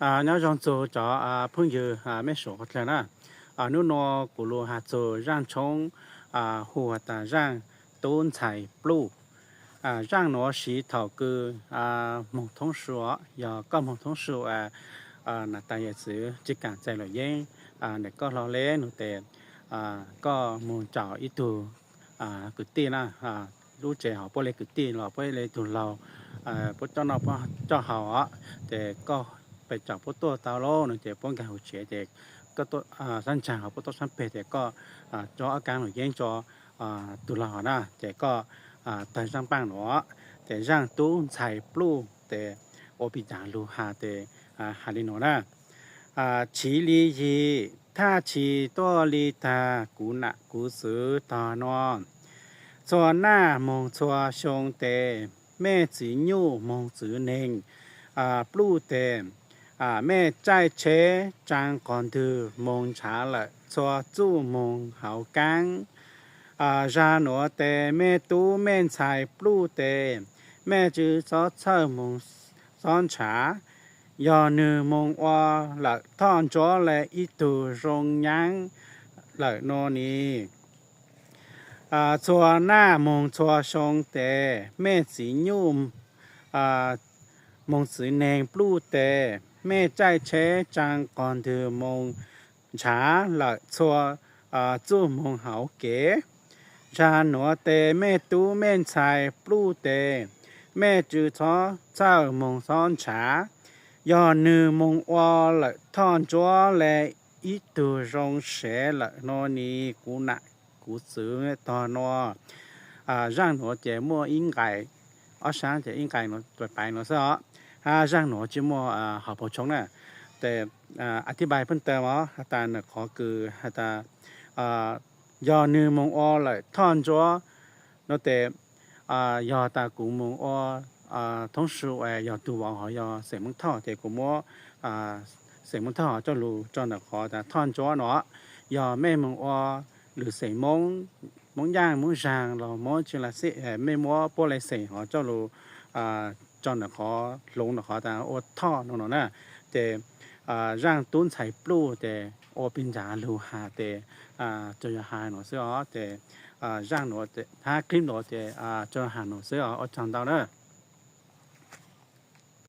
Nyob zoo txug cov phooj ywg mej suav qhov dlawg na. Nub nua kuv lug has txug zaaj tshoob hu has tas zaaj tub ntxhais pluj. Zaaj nuav siv thaum kws moog thoob su, yog koj moog thoob su, nam tas yawm txwv tsi kaam txais luam yeeb, ntawm koj hlo le nug tes, koj moog caum ib tug kwv tij na, lub tsev ho puab le kwv tij los puab le tug laug, puab coj noj coj haus os, ces koj pes caum puab tuaj tau lauj no ces puab nkaag huv tsev ces koj sab ntsaag ho puab tuaj sab peg ces koj tso ob kaab luam yeeb rua tug laug hov na ces koj tawg zaaj paaj nuav. Ces zaaj tub ntxhais pluj tes ua pim caag lug has tes has le nuav na. Chiv li yim, thaj chiv tuaj li taag kuv nam kuv txwv tog nua. Txhua naj moog txhua xyoo tes, mej txiv nyuj moog txwv neeg pluj tes, mej caij tsheb tsaa qog ntwg moog ntshav lawm txhua txuj moog hauv kaab. Zag nuav tes mej tub mej ntxhais pluj tes, mej tsw txhob txhawj moog xob ntshav. Yog nwg moog ua lawm thoj ntsuab le ib tug zoo nyaab lawm nua ni. Txhua naj moog txhua xyoo tes, mej txiv nyuj moog txwv neeg pluj tes, mej caij tsheb tsaa qog ntwg moog ntshav lawm txhua txuj moog hauv kev. Zag nuav tes mej tub mej ntxhais pluj tes, mej tsw txhob txhawj moog xob ntshav. Yog nwg moog ua lawm thoj ntsuab le ib tug zoo sev lawm nua ni kuv nam kuv txwv tog nua. Zaaj nuav ces muaj ib nqai, ob saab ces ib nqai nuav pais nuav xwb os. Hab zaaj nuav tsi muaj hom phau tshoob na. Tes a thib npai pheej taw os has tas nam qhov kws has tas yog nwg moog ua lawm thoj ntsuab no tes, yog tas kuv moog ua thoob su es yog tug vauv hov yog xeem Moob Thoj ces kuv muab xeem Moob Thoj hov coj lug rua nam qhov tas thoj ntsuab no. Yog mej moog ua lwm xeem Moob, Moob Yaaj, Moob Zaag los Moob tsi las xij, mej muab puab le xeem hov coj lug rua nam qhov, hloov nam qhov tas ua Thoj no no na. Ces zaaj tub ntxhais pluj tes ua pim ncav lug has tes tsuas yog has nuav xwb os. Ces zaaj nuav hab clip nuav ces tsuas has nuav xwb os. Ua tsaug ntau na.